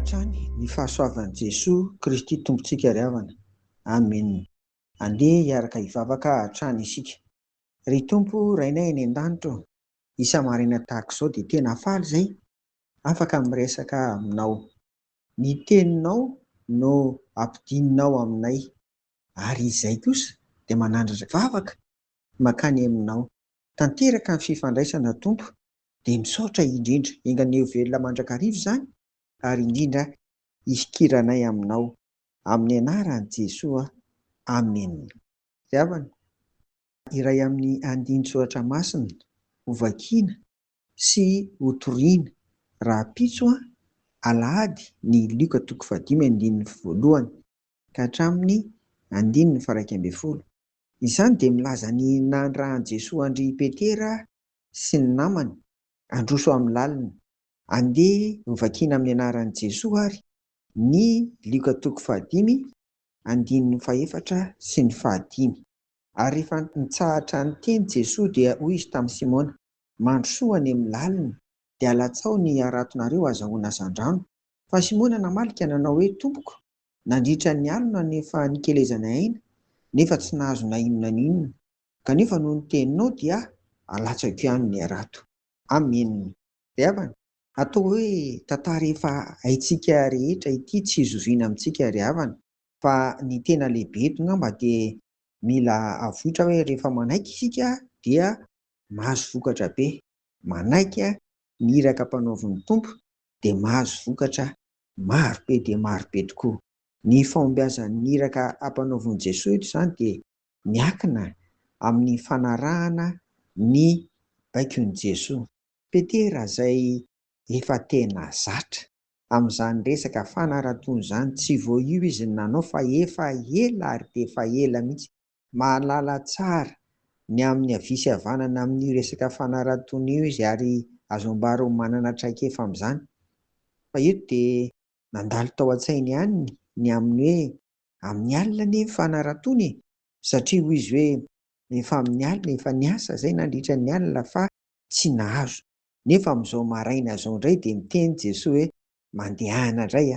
hatrany ny fahasoavan'i Jesoa Kristy Tompontsika ry havana. Amen. Andeha hiaraka hivavaka hatrany isika. Ry Tompo Rainay any an-danitra ô, isa-maraina tahaka izao dia tena faly izay afaka miresaka aminao. Ny teninao no ampidininao aminay ary izay kosa dia manandratra vavaka mankany aminao. Tanteraka ny fifandraisana Tompo dia misaotra indrindra. Enga anie ho velona mandrakariva izany ary indrindra hifikiranay aminao. Amin'ny anaran'i Jesoa. Amena. Ry havana, iray amin'ny andinin-tsoratra masina hovakiana sy hotoriana rahampitso alahady ny Lioka toko fahadimy andininy voalohany ka hatramin'ny andininy faha-11. Izany dia milaza ny nandrahan'i Jesoa an-dry Petera sy ny namany handroso amin'ny lalina. Andeha hovakiana amin'ny anaran'i Jesoa ary ny Lioka toko fahadimy andininy fahefatra sy ny fahadimy. Ary rehefa nitsahatra niteny Jesoa dia hoy Izy tamin'i Simona, Mandrosoa any amin'ny lalina, dia alatsao ny haratonareo hazahoana hazandrano. Fa Simona namaly ka nanao hoe, Tompoko, nandritra ny alina no efa nikelezanay aina, nefa tsy nahazo na inona na inona. Kanefa noho ny teninao dia alatsako ihany ny harato. Amena. Ry havana, atao hoe tantara efa haintsika rehetra ity tsy zoviana amintsika ry havana, fa ny tena lehibe eto angamba dia mila avoitra hoe rehefa manaiky isika dia mahazo vokatra be, manaiky ny iraka ampanaovin'ny Tompo dia mahazo vokatra maro be dia maro be tokoa. Ny fahombiazan'ny iraka ampanaovin'i Jesoa eto izany dia miankina amin'ny fanarahana ny baikon'i Jesoa. Petera izay efa tena zatra amin'izany resaka fanaratoana izany, tsy vao io izy no nanao fa efa ela ary dia efa ela mihitsy, mahalala tsara ny amin'ny havia sy havanana amin'io resaka fanaratoana io izy ary azo ambara ho manana traikefa amin'izany. Fa eto dia nandalo tao an-tsainy ihany ny amin'ny hoe amin'ny alina anie ny fanaratoana e! Satria hoy izy hoe efa amin'ny alina, efa niasa izay nandritra ny alina fa tsy nahazo. Nefa amin'izao maraina izao indray dia miteny Jesoa hoe mandehana indray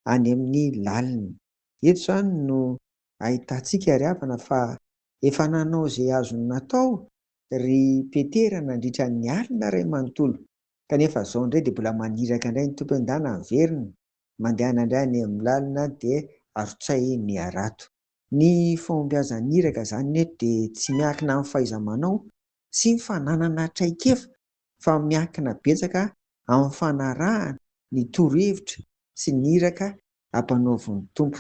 any amin'ny lalina. Eto izany no ahitantsika ry havana fa efa nanao izay azony natao ry Petera nandritra ny alina iray manontolo. Kanefa izao indray dia mbola maniraka indray ny Tompo hoe ndana miverina, mandehana indray any amin'ny lalina dia arotsay ny harato. Ny fahombiazan'ny iraka izany eto dia tsy miankina amin'ny fahaiza-manao sy ny fananana traikefa fa miankina betsaka amin'ny fanarahana ny torohevitra sy ny iraka ampanaovin'ny Tompo.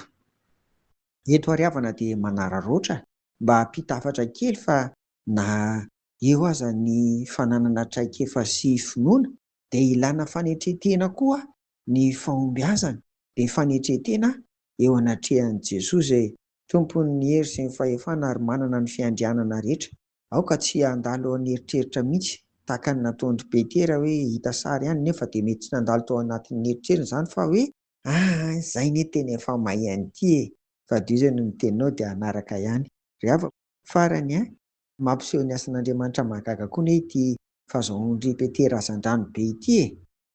Eto ary havana dia manararaotra mba hampita hafatra kely fa na eo aza ny fananana traikefa sy finoana dia ilana fanetren-tena koa ny fahombiazana, dia fanetren-tena eo anatrehan'i Jesoa izay Tompon'ny hery sy ny fahefana ary manana ny fiandrianana rehetra. Aoka tsy handalo an'eritreritra mihitsy tahaka ny nataon-dry Petera hoe hita sary ihany nefa dia mety tsy nandalo tao anatin'ny eritreriny izany fa hoe aa izay anie tena efa mahay an'ity e! Fadio izay no niteninao dia hanaraka ihany ry havako. Farany an, mampiseho ny asan'Andriamanitra mahagaga koa anie ity fahazahoan-dry Petera hazandrano be ity e!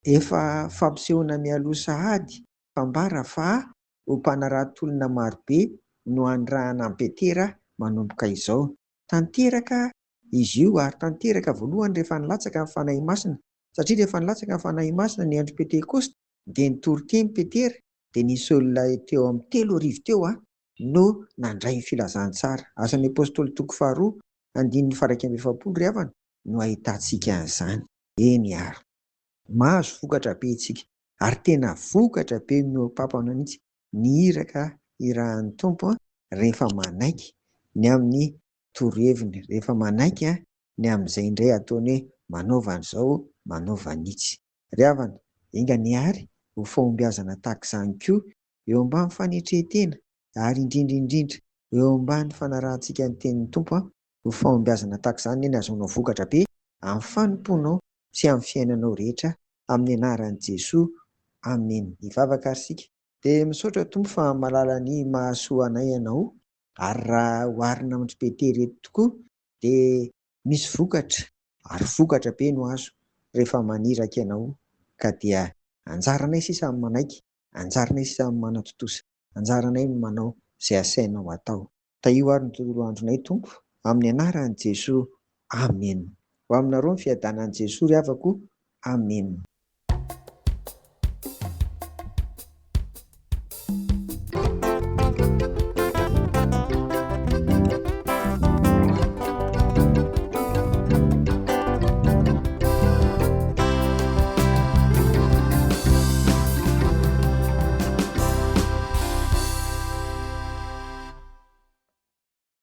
Efa fampisehoana mialoha sahady fambara fa ho mpanarato olona marobe no hanirahana an'i Petera manomboka izao. Tanteraka izy io ary tanteraka voalohany rehefa nilatsaka ny Fanahy Masina, satria rehefa nilatsaka ny Fanahy Masina ny andro Pentekosta dia nitory teny Petera dia nisy olona teo amin'ny 3000 teo no nandray ny filazantsara. Asan'ny Apostoly toko faharoa andininy faha-41 ry havana no ahitantsika an'izany. Eny ary. Mahazo vokatra be isika ary tena vokatra be mihoa-pampana mihitsy ny iraka irahan'ny Tompo rehefa manaiky ny amin'ny toroheviny, rehefa manaiky ny amin'izay indray ataony hoe manaova an'izao, manaova an'itsy. Ry havana, enga anie àry ho fahombiazana tahaka izany koa eo ambany fanetren-tena ary indrindra indrindra eo ambany fanarahantsika ny tenin'ny Tompo ho fahombiazana tahaka izany anie ny ahazoanao vokatra be amin'ny fanompoanao sy amin'ny fiainanao rehetra amin'ny anaran'i Jesoa Amen. Hivavaka ary isika. Dia misaotra Tompo fa mahalala ny mahasoa anay Ianao ary raha oharina amin-dry Petera eto tokoa dia misy vokatra ary vokatra be no azo rehefa maniraka Ianao ka dia anjaranay sisa ny manaiky. Anjaranay sisa ny manatontosa, anjaranay ny manao izay asainao atao. Tahio ary ny tontolo andronay Tompo, amin'ny anaran'i Jesoa. Amena. Ho aminareo ny fiadanan'i Jesoa ry havako. Amena.